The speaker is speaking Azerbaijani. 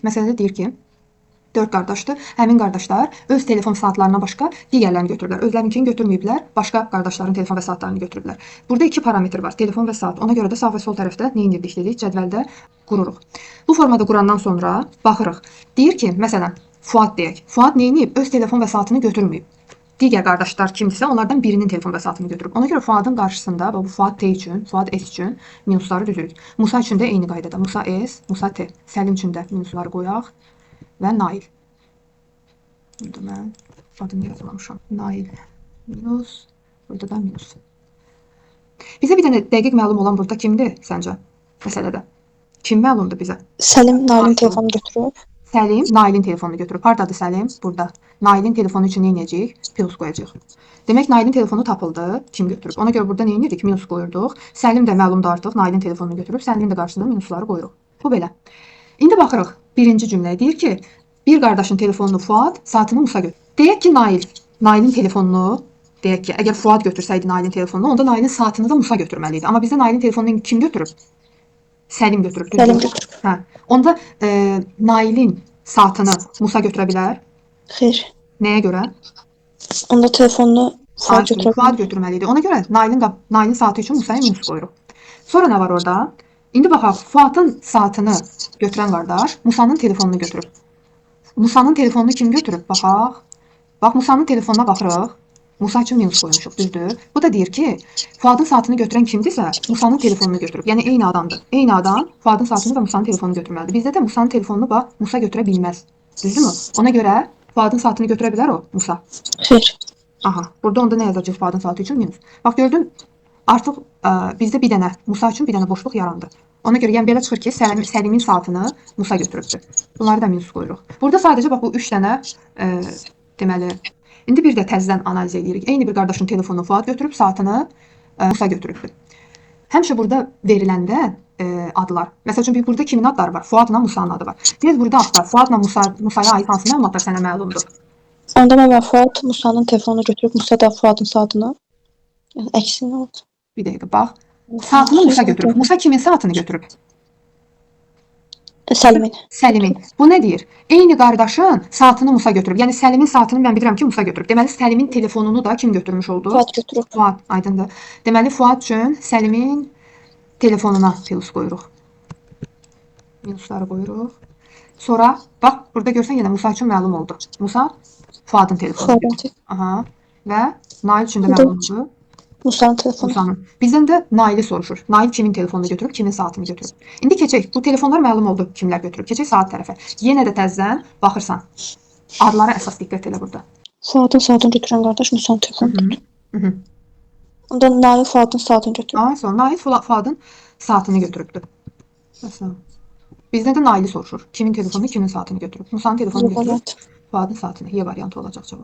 Məsələdə deyir ki, 4 qardaşdır. Həmin qardaşlar öz telefon saatlarından başqa digərlərini götürüblər. Özlərinkini götürməyiblər, başqa qardaşların telefon və saatlarını götürüblər. Burada iki parametr var, telefon və saat. Ona görə də sağ və sol tərəfdə nə edirdik dedik, cədvəldə qururuq. Bu formada qurandan sonra baxırıq. Deyir ki, məsələn, Fuad deyək. Fuad nə edib? Öz telefon və saatını götürməyib. Digər qardaşlar kimdirsə, onlardan birinin telefon və saatını götürüb. Ona görə Fuadın qarşısında, bax bu Fuad T üçün, Fuad S üçün minusları düzürük. Musa üçün də eyni qaydada. Musa S, Musa T. Səlim üçün də minusları qoyaq və Nail. Burada mən adını yazmamışam. Nail minus, burada da minus. Bizə bir dənə dəqiq məlum olan burada kimdir səncə? Məsələdə. Kim məlumdur bizə? Səlim Nailin telefonunu götürüb. Səlim Nailin telefonunu götürüb. Hardadır Səlim? Burada. Nailin telefonu üçün nə edəcəyik? Plus qoyacağıq. Demək Nailin telefonu tapıldı. Kim götürüb? Ona görə burada nə edirdik? Minus qoyurduq. Səlim də məlumdur artıq. Nailin telefonunu götürüb. Səlimin də qarşısına minusları qoyuruq. Bu belə. İndi baxırıq. Birinci cümləyə deyir ki, bir qardaşın telefonunu Fuad, saatını Musa götürüb. Deyək ki, Nail, Nailin telefonunu deyək ki, əgər Fuad götürsəydi Nailin telefonunu, onda Nailin saatını da Musa götürməli idi. Amma bizdə Nailin telefonunu kim götürüb? Səlim götürüb. Səlim düzdür? götürüb. Hə. Onda Nailin saatını Musa götürə bilər. Xeyr. Nəyə görə? Onda telefonunu Fuad Ay, götürə Fuad bilər. götürməli idi. Ona görə Nailin saatı üçün Musaya minus qoyuruq. Sonra nə var orada? İndi baxaq, Fuadın saatını götürən qardaş Musanın telefonunu götürüb. Musanın telefonunu kim götürüb? Baxaq. Bax, Musanın telefonuna baxırıq. Musa üçün minus qoymuşuq, düzdür? Bu da deyir ki, Fuadın saatını götürən kimdirsə, Musanın telefonunu götürüb. Yəni eyni adamdır. Eyni adam Fuadın saatını və Musanın telefonunu götürməlidir. Bizdə də Musanın telefonunu bax Musa götürə bilməz. Düzdürmü? Ona görə Fuadın saatını götürə bilər o Musa. Xeyr. Aha, burada onda nə yazacağıq Fuadın saatı üçün minus. Bax gördün, artıq bizdə bir dənə Musa üçün bir dənə boşluq yarandı. Ona görə yəni belə çıxır ki, Səlimin saatını Musa götürübdür. Bunları da minus qoyuruq. Burada sadəcə bax bu 3 dənə deməli, indi bir də təzədən analiz edirik. Eyni bir qardaşın telefonunu Fuad götürüb, saatını Musa götürübdür. Həmişə burada veriləndə adlar. Məsəl üçün burada kimin adları var? Fuadla Musanın adı var. Biz burada axtar. Fuadla Musaya aid hansı məlumatlar sənə məlumdur? Onda mən Fuad Musanın telefonunu götürüb, Musa da Fuadın saatını. Yəni əksinə oldu. Bir dəqiqə bax. Saatını Musa götürüb. Musa kimin saatını götürüb? Səlimin. Səlimin. Bu nə deyir? Eyni qardaşın saatını Musa götürüb. Yəni Səlimin saatını mən bilirəm ki, Musa götürüb. Deməli Səlimin telefonunu da kim götürmüş oldu? Fuad götürüb. Fuad, aydındır. Deməli Fuad üçün Səlimin telefonuna plus qoyuruq. Minusları qoyuruq. Sonra bax burada görsən yenə Musa üçün məlum oldu. Musa Fuadın telefonu. Fuadın telefonu. Aha. Və Nail üçün də Bu da məlum oldu. Musanın telefonu. Musanın. Bizdən də Naili soruşur. Nail kimin telefonunu götürüb, kimin saatını götürüb. İndi keçək. Bu telefonlar məlum oldu kimlər götürüb. Keçək saat tərəfə. Yenə də təzədən baxırsan. Adlara əsas diqqət elə burada. Fuadın saatını götürən qardaş Musanın telefonunu götürüb. Hı -hı. Onda Nail Fuadın saatını götürüb. Ay, sonra Nail Fuadın saatını götürübdü. Məsələn. Bizdən də Naili soruşur. Kimin telefonunu, kimin saatını götürüb. Musanın telefonunu Y götürüb, variantı. Fuadın saatını. Y variantı olacaq cavab.